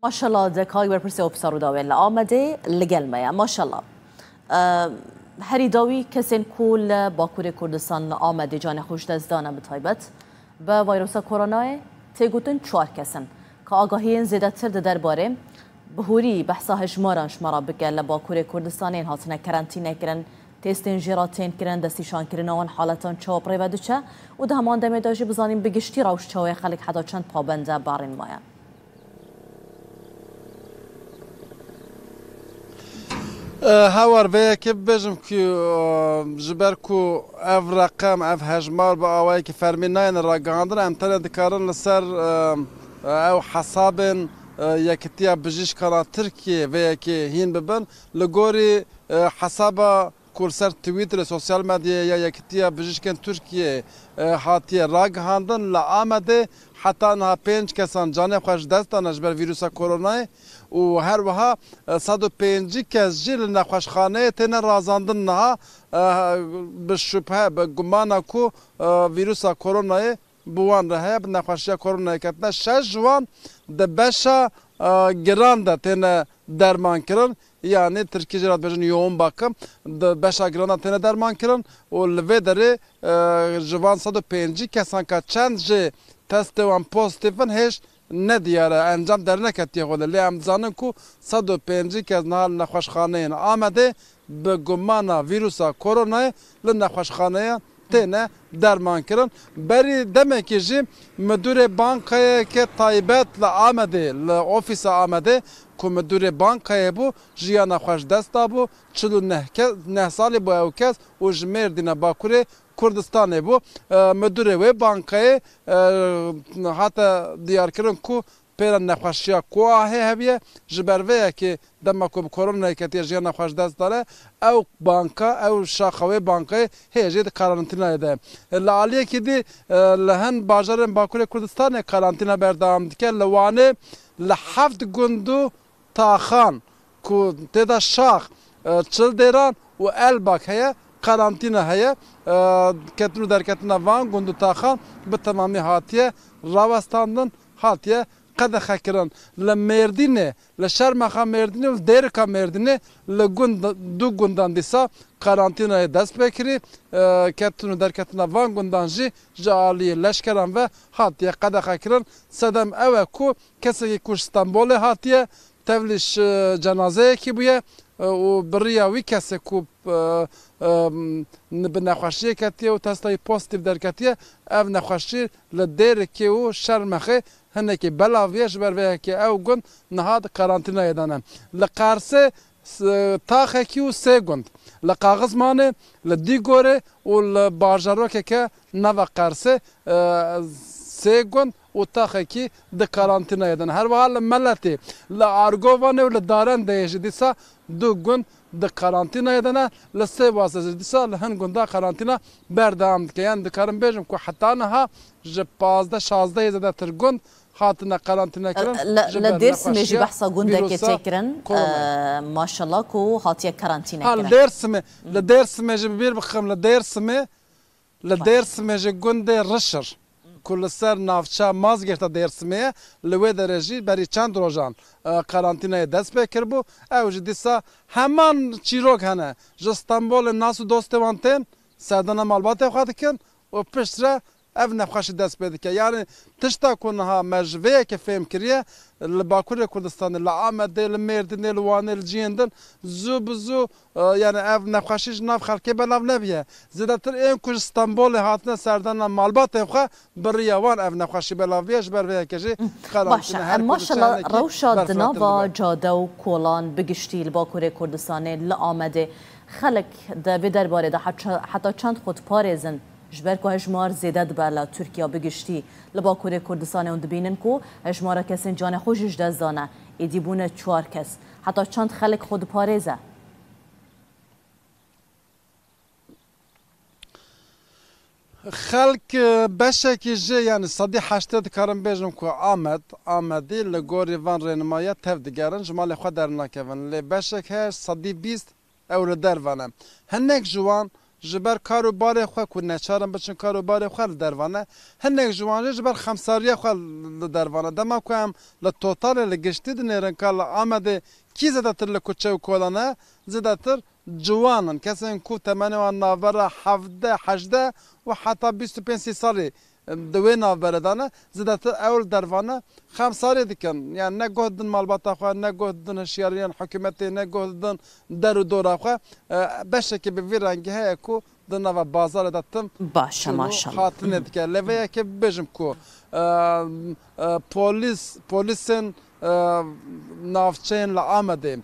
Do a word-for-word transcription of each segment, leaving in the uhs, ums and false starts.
Maşallah, Dekay, werpirsê Ofîsa Rûdawê li Amedê li gel me ye. Maşallah. Ehm, herî dawî kesên ku li Bakurê Kurdistan li Amedê canê xwe ji dest dane bi taybet bi vayrusa koronayê tê gotin çar kes in. Ka agahiyên zêdetir di derbarê bihûrî behsa hejmaran ji me re bike, li Bakurê Kurdistanê yên hatine kerentînekirin, testên jê re tên kirin, destnîşankirina wan haletan çawa bi rê ve diçe û di heman demê de jî bizanîn bi giştî rewş çawa ye, xelk heta çend pabend e berîn maye. E, Hawar, vê yekê bibêjim ku, e, ji ber ku ev reqem, ev hejmar bi awayekî fermî nayêne ragihandin, em tenê dikarin li ser, e, e, ew hesabên, e, Yekitiya Bijîşkana Tirkiyê vê yekê hîn bibin. Li gorî, e, hesaba ku li ser Twitterê, sosyal medyayê ya Yekitiya Bijîşkên Tirkiyeyê, e, hatiye ragihandin, li Amedê heta niha pênc kesan canê xwe ji dest dane ji ber vîrusa koronayê û her wiha, e, sed û pêncî kes jî li nexweşxaneyê têne razandin niha, e, bi şubhe, bi gumana ku, e, vîrusa koronayê bi wan re heye, bi nexweşiya koronayê ketine. Şeş ji wan di beşa, e, giran de têne derman kirin. Yanî tirkî jê re dibêjin yoğun bakım. Di beşa giran de têne derman kirin û li vê derê, e, ji van sed û pêncî kesan ka çend jê testê wan pozîtîf in hêj nediyar e. Encam derneketiye holê. Lê em dizanin ku sed û pêncî kes niha li nexweşxaneyên Amedê bi gumana vîrusa koronayê li nexweşxaneyan têne dermankirin. Berî demekê jî midûrê bankayeke taybet li Amedê, li ofîsa Amedê ku midûrê bankayê bû, jiyana xwe ji dest dabû. Çil û neh ke-, neh salî bû ew kes û ji Mêrdîna Bakurê Kurdistanê bû. E, midûrê wê bankayê, e, hate diyarkirin ku pêra nexweşiya ku ahê hebiye, ji ber vê yekê dema ku bi koronayê ketiye jiyana xwe ji dest dane, ew banka, ew şaxa wê bankayê hê jê di karantînayê de. Li aliyekî dî, e, li hin bajarên Bakurê Kurdistanê karantîna berdewam dike. Li Wanê li heft gund û taxan ku tê de şax, e, çil dêran û elbak heye, karantîna heye. E, ketin û derketina van gund û taxan bi temamî hatiye rawestandin, hatiye qedexekirin. Li Mêrdînê, li Şermexa Mêrdînê û li Dêrika Mêrdînê li gund, du gundan dîsa karantînayê dest pê kirî. E, ketin û derketina van gundan jî ji aliyê leşkeran ve hatiye qedexekirin. Sedem ew e ku kesekî ku ji Stenbolê hatiye, tevlî ji cenazeyekî bûye, e, û bi riya wî kesê ku, e, e, bi nexweşiyê ketiye û testa wî pozîtîf derketiye, ev nexweşî li Dêrikê û Şermexê hinekî belav bûye, ji ber vê yekê ew gund niha di karantînayê de ne. Li Qersê s-, taxekî û sê gund. Li Qaxizmanê, li Dîgorê û li bajarokeke nava Qersê, e, sê gund û taxekî di karantînayê de ne. Her wiha li Meletê, li Argovanê û li Darendeyê jî dîsa du gund di karantînayê de ne. Li Sêwasê jî dîsa li hin gunda karantîna berdewam dike. Yani dikarim bêjim ku heta niha ji pazdeh şazdehê zêdetir gund hatine karantînekirin. Li, ji li ber Dêrsimê jî nexweşiya behsa gundekê vîrusa tê kirin, koronayê. E, maşallah ku hatiye karantîne Ha, li kirin. Dêrsimê, li Dêrsimê jî bi bîr bixim, li Dêrsimê, li Baş. Dêrsimê jî gundê Rişir, ku li ser navça Mazgirta Dêrsimê ye, li wê derê jî berî çend rojan, e, karantînayê dest pê kiribû. Ew jî dîsa heman çîrok hene. Ji Stenbolê nas û dostê wan tên, serdana malbatê xwe dikin û piştre ev nexweşî dest pê dike. Yani tişta ku niha me ji vê yekê fêm kiriye, li Bakurê Kurdistanê, li Amedê, li Mêrdînê, li Wanê, li cihên din zû bi zû, e, yani ev nexweşî ji nav xelkê belav nebiye. Zêdetir ên ku ji Stenbolê hatine serdana malbatê xwe, bi riya wan ev nexweşî belav bûye, ji ber vê yekê jî karantîne. Baş e, her ku diçe maşallah, hinekî rewşa di berfirehtir nava dibe. Cade û kolan bi giştî li Bakurê Kurdistanê, li Amedê, xelk di vê derbarê de heça-, heta çend xwe diparêzin? Ji ber ku hejmar zêde dibe li Tirkiya bi giştî, li Bakurê Kurdistanê hûn dibînin ku hejmara kesên canê xwe jî ji dest dane, êdî bûne çar kes. Heta çend xelk xwe diparêze? Xelk, e, beşekî jê, yani sedî heştê dikarim bêjim ku Amed, Amedî li gorî van rênimaya tev digerin, ji malê xwe dernakevin. Lê beşek heye sedî bîst ew li derve ne. Hinek ji wan Ji ber kar û barê xwe ku neçar in biçin kar û barê xwe li derva ne. Hinek ji wan jî ji ber xemsariya xwe li derva ne. Dema ku em li totalê li giştî dinêrin ka li Amedê kî zêdetir li kuçe û kolan e, zêdetir ciwan in. Kesên ku temenê wan navbera hevdeh, hejdeh û heta bîst û pênc sî salî di wê navberê de ne, zêdetir ew li derva ne, xemsarî dikin. Yani ne guh didin malbata xwe, ne guh didin hişyariyan hikûmetê, ne guh didin der û dora xwe. E, beşekî bi vî rengî heye ku di nava bazarê de tim Baş e, çûn û maşallah. Hatinê dike. Lê vê yekê bibêjim ku, e, e, polîs, polîsên, e, navçeyên li Amedê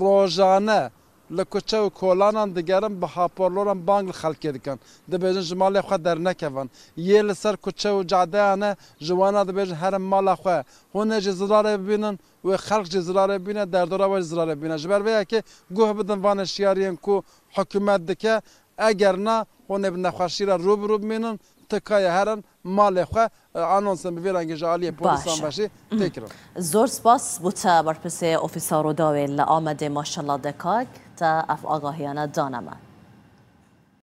rojane li kuçe û kolanan digerin, bi haporloran bang li xelkê dikin. Dibêjin ji malê xwe dernekevin. Yê li ser kuçe û cadeyan e, ji wana dibêjin herin mala xwe. Hûn ê jî zirarê bibînin, wê xelk jî zirarê bibîne, derdora we jî zirarê bibîne. Ji ber vê yekê guh bidin van hişyariyên ku hikûmet dike, eger na hûn ê bi nexweşî re rû bi rû bimînin, tika ye herin malê xwe, e, anonsen bi vî rengî ji aliyê polîsan Baş e. Ve jî tê kirin. Zor spas bo te berpirsê Ofîsa Rûdawê li Amedê maşallah dekak te ev agahiyane dane me.